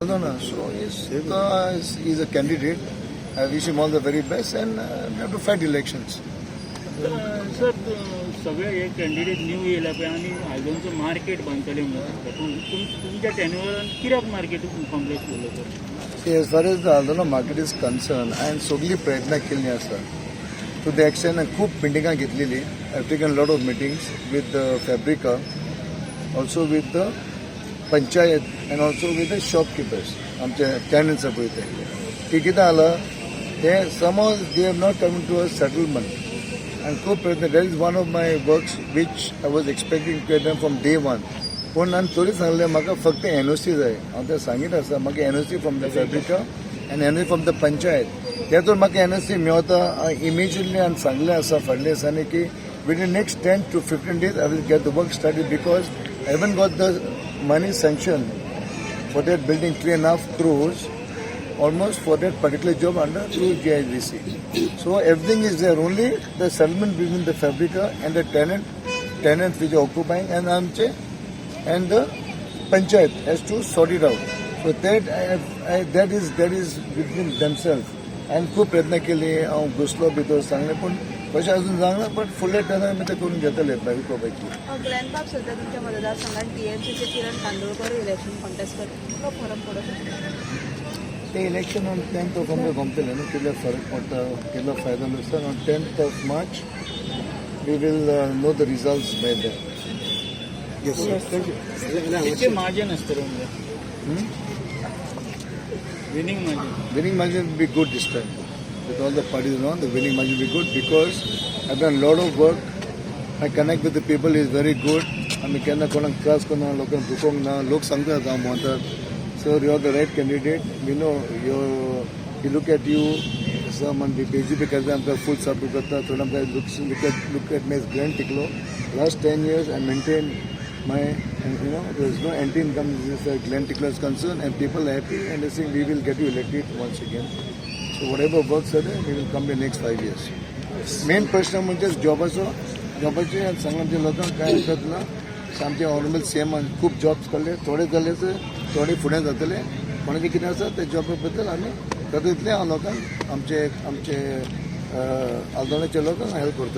Aldona. So he's a candidate. I wish him all the very best and we have to fight elections. Sir, सगळे हे candidate new येयला पळय आनी आल्दोनचो market बांदतले म्हणून सांगता, पूण तुमच्या टेन्युअरान कित्याक मार्केट कॉम्प्लेक्स उरलो तर? See, as far as the Aldona market is concerned, हांवें सगळी प्रयत्न केल्ली आसा टू the extent खूब मिटिंगां घेतलेली. I taken lot of meetings with the Fabrica, also with the panchayat and also with the shopkeepers, आमचे टॅनंट्स पळय ते की कितें जालां ते समज they have not come to a settlement. आनी खूब प्रयत्न, that is one of my works which I was expecting to get from day one. पूण हांवें तरी सांगलें, म्हाका फक्त एनओसी जाय. हांव तें सांगीत आसा, म्हाका NOC from the Fabrica and NOC from the panchayat. तेतून म्हाका एनओसी मेवता इमिजिएटली. हांवें सांगलें आसा फाटल्या दिसांनी की within next 10 to 15 days I will get the work started, because I haven't got the money sanction for that building, 3.5 crores almost, for that particular job under through GIDC. So everything is there, only the settlement between the Fabrica and the tenant which are occupying and आमचे and the panchayat has to sort it out. So that I, that is between themselves. And खूब प्रयत्न केले, हांव घुसलो भितर, सांगलें, पूण कशें अजून जावंक ना, बट फुडल्या टायमार आमी तें करून घेतले बारीक. ग्लॅनबाब, सध्या तुमच्या मतदारसंघात टीएमसीचे किरण कांदोळकर इलेक्शन कॉन्टेस्ट करतात. कितलो फरक पडूंक शकता? ते इलेक्शन ऑन 10th of आमकां गमतलें न्हू कितलो फरक पडटा, कितलो फायदो लुकसान. On 10th of March we will know the results by then. Yes. कितके मार्जिन आसतलें म्हणजे winning margin? Winning margin will be good this time. With all the parties on, the winning margin will be good because I've done a lot of work. My connect with the people is very good. आमी केन्ना कोणाक त्रास करना, लोकांक दुखोवंक ना. लोक सांगतात, हांव म्हणतात, "Sir, you are the right candidate. We know you you look at you." Sir, BJP करता, आमकां फूल सपोर्ट करता. थोडे आमकां look at me, Glenn Ticlo. Last 10 years I maintain my there is no anti income as far as Glenn Ticlo is concerned, and people are happy and they saying, "We will get you elected once again." So whatever works are there, we will come in next 5 years. Main प्रश्न म्हणजे जॉबाचो. जॉबाचे सांगला आमच्या लोकांक, कांय हरकत ना. आमचे honourable CM खूब जॉब्स काडले. थोडे जाले, थोडे फुडें जातले. कोणाचें कितें आसा ते जॉबा बद्दल आमी जाता तितलें हांव लोकांक, आमचे आमचे आल्दोणाच्या लोकांक हेल्प करतलो.